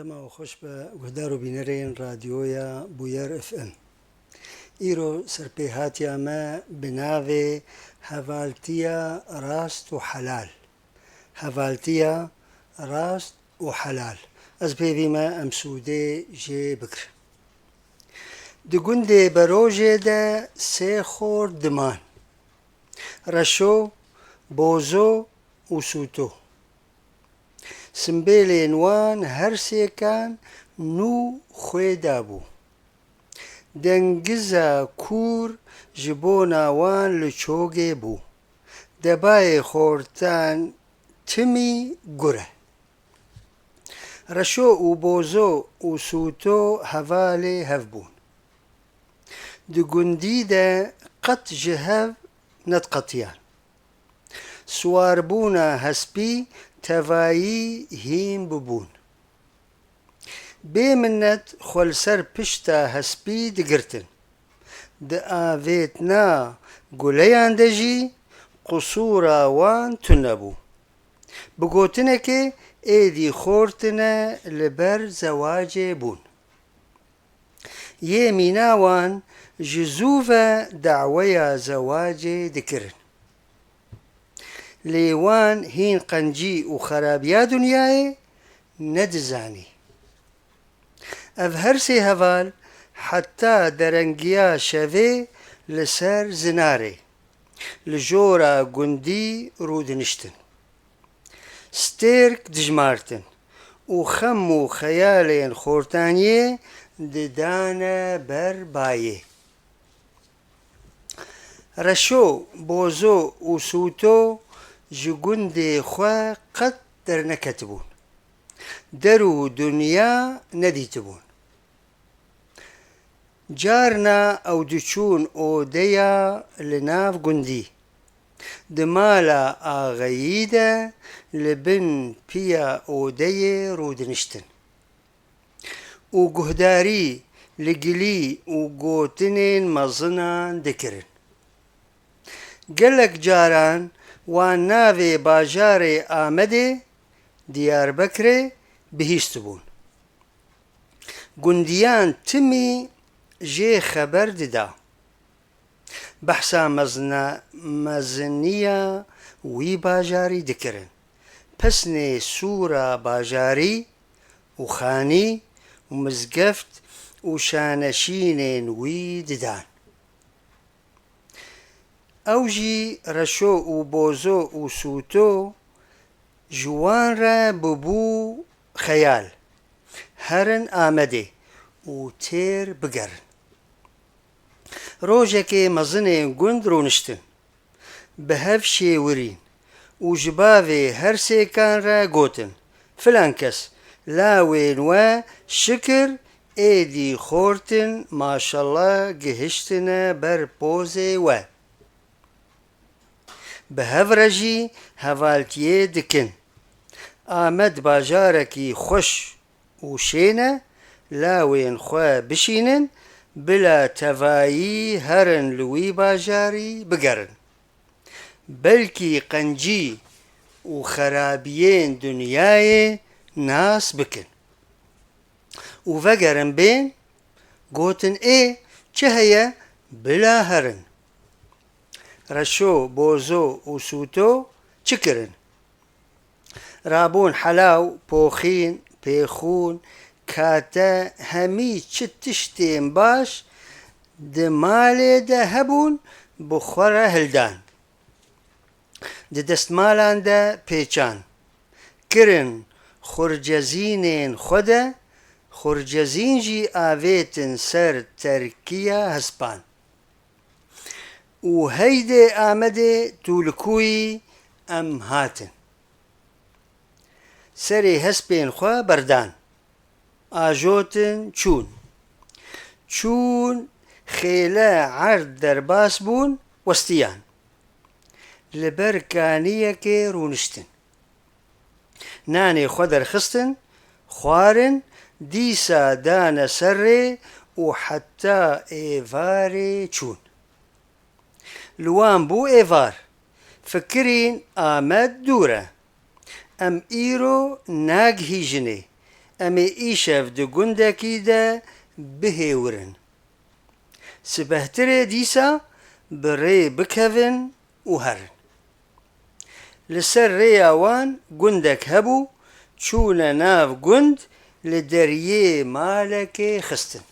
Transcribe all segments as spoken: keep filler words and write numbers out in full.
Dema we xweş be guhdar û bînerên Radyoya Bûyer F M. Îro serpêhatiya me bi navê Hevaltiya Rast û Helal. Hevaltiya Rast û Helal. Ez pêvî me em sûdê jê bigirin. Di gundê Berojê de sê xort diman. Reşo, Bozo û Sûto. Simbêlên wan her sêkan nû xwê dabû. Dengiza kûr ji bona wan li çogê bû. Debayê xortan timî gur e. Reşo û Bozo û Sûto hevalê hev bûn. Di gundî de qet ji hev nediqetiyan. Siwarbûna hespî tevayî hîn bibûn. Bê minet xwe li ser pişta hespî digirtin. Di avêtina guleyan de jî qusûra wan tune bû. Bi gotinekê êdî xortine li ber zewacê bûn. Yê mîna wan ji zû ve daweya zewacê dikirin. Lê wan hîn qencî û xerabiya dinyayê nedizanî. Ev her sê heval heta derengiya şevê li ser zinarê, li jora gundî rûdiniştin. Stêrk dijmartin û xem û xeyalên xortaniyê didane ber bayê. Reşo, Bozo û Sûto ji gundê xwe qet derneketibûn. Der û dinya nedîtibûn. Carna ew diçûn odeya li nav gundî. Di mala axeyî de li bin piya odeyê rûdiniştin û guhdarî li gilî û gotinên mezinan dikirin. Gelek caran wan navê bajarê Amedê, Diyarbekirê bihîstibûn. Gundiyan timî jê xeber dida. Behsa mezna-, meziniya wî bajarî dikirin. Pesnê sûra bajarî û xanî û mizgeft û şaneşînên wî didan. Ew jî Reşo û Bozo û Sûto ji wan re bibû xeyal. Herin Amedê û têr bigerin. Rojekê mezinên gund rûniştin. Bi hev şêwirîn û ji bavê her sêkan re gotin, Filan kes, lawên we şikir êdî xortin, maşallah gihiştine ber pozê we. Bi hev re jî hevaltiyê dikin. Amed bajarekî xweş û şên e, lawên xwe bişînin, bila tevayî herin li wî bajarî bigerin. Belkî qencî û xerabiyên dinyayê nas bikin. Û vegerin bên, gotin, ê, çi heye, bila herin. Reşo, Bozo û Sûto çi kirin? Rabûn helaw, poxîn, pêxûn, kate, hemî çi tiştên baş di malê de hebûn, bi xwe re hildan. Di destmalan de pêçan. Kirin xurcezînên xwe de, xurcezîn jî avêtin ser terkiya hespan. Û heydê Amedê tûlikûyî em hatin. Serê hespên xwe berdan. Ajotin çûn. Çûn, xêle erd derbas bûn, westiyan. Li ber kaniyekê rûniştin. Nanê xwe derxistin, xwarin, dîsa dane ser rê û heta êvarê çûn. Li wan bû êvar. Fikirîn Amed dûr e. Em îro nagihîjinê. Em ê îşev di gundekî de bihêwirin. Sibehtirê dîsa bi rê bikevin û herin. Li ser rêya wan gundek hebû, çûne nav gund, li deriyê malekê xistin.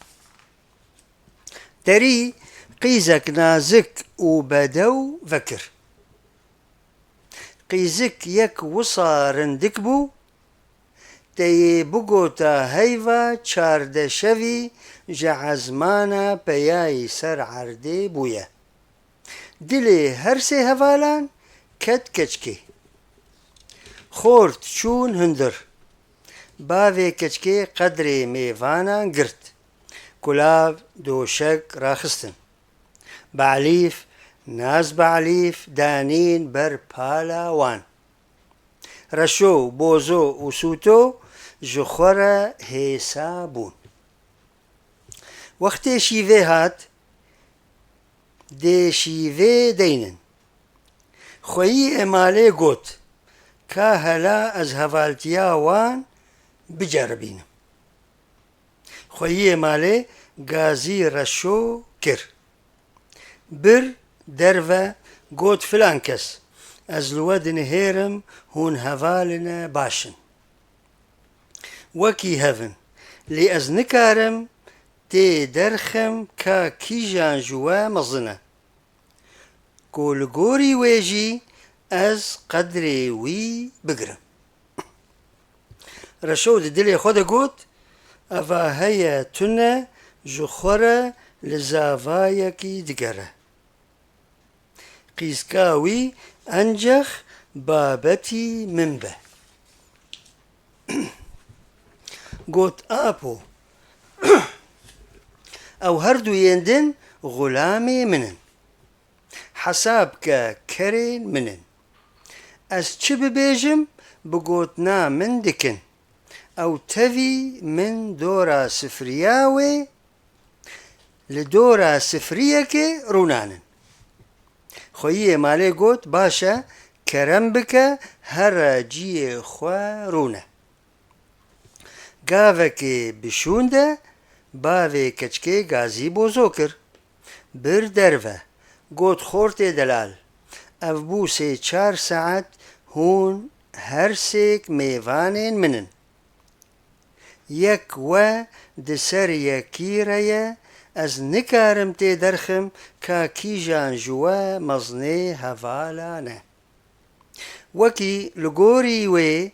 Derî qîzek nazik û bedew vekir. Qîzik yek wisa rindik bû, te yê bigota heyva çardeşevî ji ezmana peyayî ser erdê bûye. Dilê her sê hevalan ket keçikê. Xort çûn hundir. Bavê keçikê qedrê mêvanan girt. Kulav, doşek raxistin. Be'lîf, nas be'lîf danîn ber pala wan. Reşo, Bozo û Sûto ji xwe re hêsa bûn. Wextê şîvê hat, dê şîvê deynin. Xweyiyê malê got, ka hela ez hevaltiya wan biceribînim. Xweyiyê malê gazî reşo kir. Bir derve got, filan kes, ez li we dinihêrim, hûn hevalê ne baş in. Wekî hev in, lê ez nikarim tê derxim ka kîjan ji we mezin e. Ku li gorî wê jî ez qedrê wî bigirim. Reşo di dilê xwe de got, eva heye tune ji xwe re li zavayekî digere. Qîzka wî encex babetî min be. Got, apo, ew her du yên din xulamê min in. Hesab ke kerên min in. Ez çi bibêjim, bi gotina min dikin. Ew tevî min dora sifriya wê, li dora sifriyekê rûnanin. Xweyiyê malê got, baş e, kerem bike, here ciyê xwe rûne. Gavekê bi şûn de bavê keçikê gazî Bozo kir. Bir derve, got, xortê delal, ev bû sê çar saet hûn her sêk mêvanên min in. Yek we di ser yekî re ye, ez nikarim tê derxim ka kîjan ji we mezinê hevala ne. Wekî li gorî wê,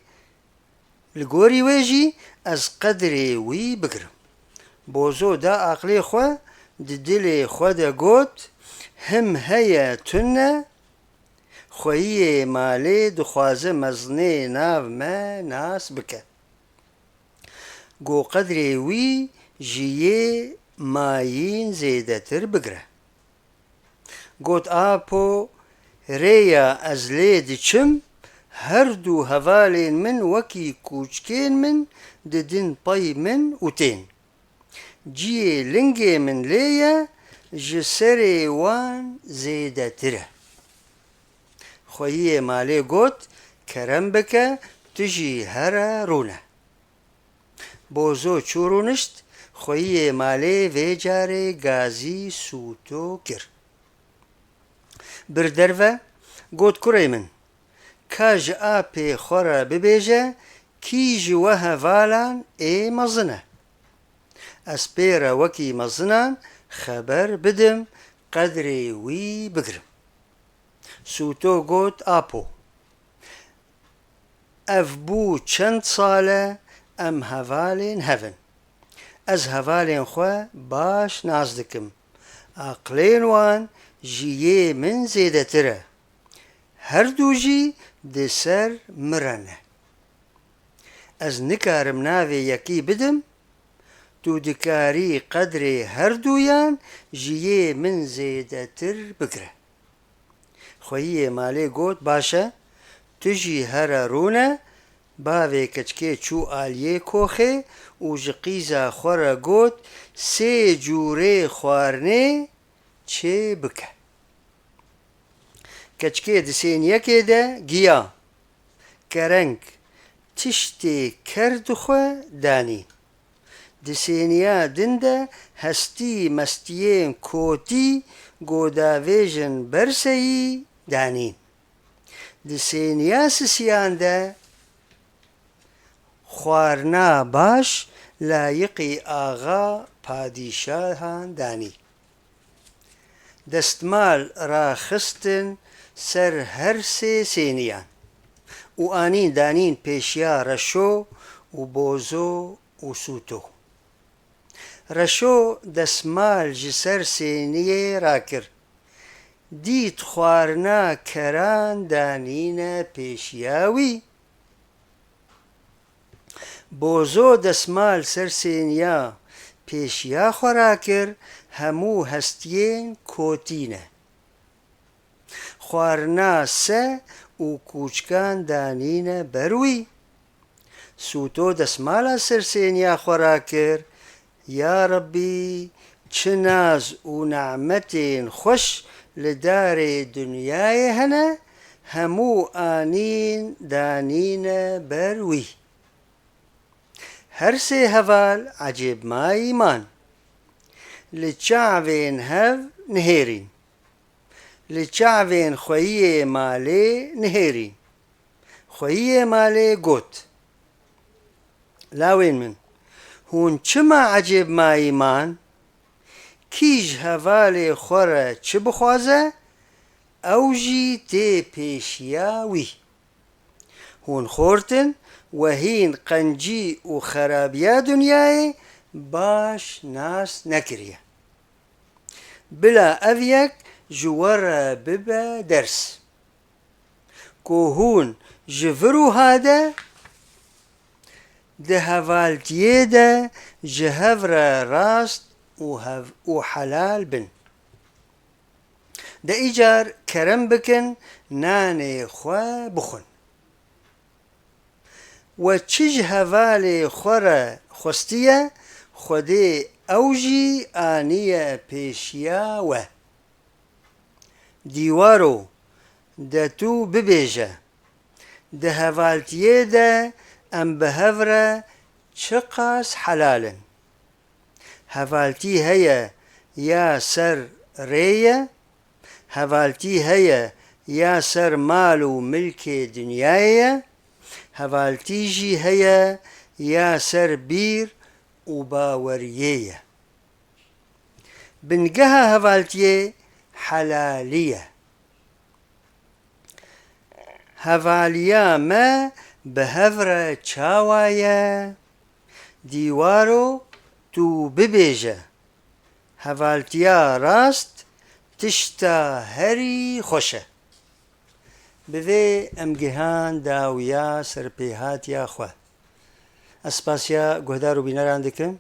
li gorî wê jî ez qedrê wî bigirim. Bozo da aqilê xwe, di dilê xwe de got, him heye tune, xweyiyê malê dixwaze mezinê nav me nas bike. Ku qedrê wî ji yê mayîn zêdetir bigire. Got, apo, rêya ez lê diçim, her du hevalên min wekî kûçkên min didin pey min û tên. Ciyê lingê min lê ye, ji serê wan zêdetir e. Xweyiyê malê got, kerem bike, tu jî here rûne. Bozo çû rûnişt, xweyiyê malê vê carê gazî sûto kir. Bir derve got, kurê min, ka ji apê xwe re bibêje, kî ji we hevalan ê mezin e? Ez pê re wekî mezinan xeber bidim, qedrê wî bigirim. Sûto got, apo, ev bû çend sal e em hevalên hev in. Ez hevalên xwe baş nas dikim. Aqilên wan ji yê min zêdetir e. Her du jî di ser min re ne. Ez nikarim navê yekî bidim, tu dikarî qedrê her duyan ji yê min zêdetir bigire. Xweyiyê malê got, baş e, tu jî here rûne. Bavê keçikê çû aliyê koxê û ji qîza xwe re got, sê cûrê xwarinê çê bike. Keçikê di sêniyekê de giya, kereng, tiştê ker dixwe danîn. Di sêniya din de hestî mestiyên kotî godavêjin berseyî danîn. Di sêniya sisiyan de xwarina baş layiqî axa padîşahan danî. Destmal raxistin ser her sê sêniyan û anîn danîn pêşiya Reşo û Bozo û Sûto. Reşo destmal ji ser sêniyê rakir. Dît xwarina keran danîne pêşiya wî. Bozo destmal ser sêniya pêşiya xwe rakir, hemû hestiyên kotî ne. Xwarina se û kûçkan danîne ber wî. Sûto destmala ser sêniya xwe rakir, Ya Rebbî, çi naz û nimetên xweş li darê dinyayê hene, hemû anîn danîne ber wî. Her sê heval ecêbmayî man. Li çavên hev nihêrîn. Li çavên xweyiyê malê nihêrîn. Xweyiyê malê got, Lawên min, hûn çima ecêbmayî man? Kî ji hevalê xwe re çi bixwaze, ew jî tê pêşiya wî. Hûn xortin, we hîn qencî û xerabiya dinyayê baş nas nekiriye. Bila ev yek ji we re bibe ders. Ku hûn ji vir û hade di hevaltiyê de ji hev re rast û hev-, û helal bin. De îcar kerem bikin, nanê xwe bixwin. We çi ji hevalê xwe re xwestiye, Xwedê ew jî aniye pêşiya we. Dîwaro, de tu bibêje, di hevaltiyê de em bi hev re çiqas helal in? Hevaltî heye ya ser rê ye, hevaltî heye ya ser mal û milkê dinyayê ye, hevaltî jî heye ya ser bîr û baweriyê ye. Bingeha hevaltiyê helalî ye. Hevaliya me bi hev re çawa ye? Dîwaro, tu bibêje, hevaltiya rast tişta herî xweş e. Bi vê em gihan dawiya serpêhatiya xwe. Ez spasiya guhdar û bîneran dikim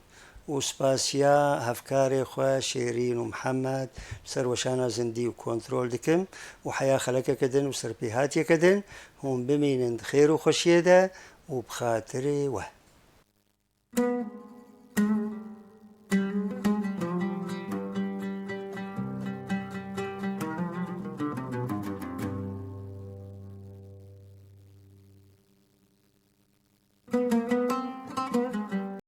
û spasiya hevkarê xwe Şêrîn û Mihemed bi ser weşana zindî û kontrol dikim û heya xelekeke din û serpêhatiyeke din hûn bimînin di xêr û xweşiyê de û bi xatirê we.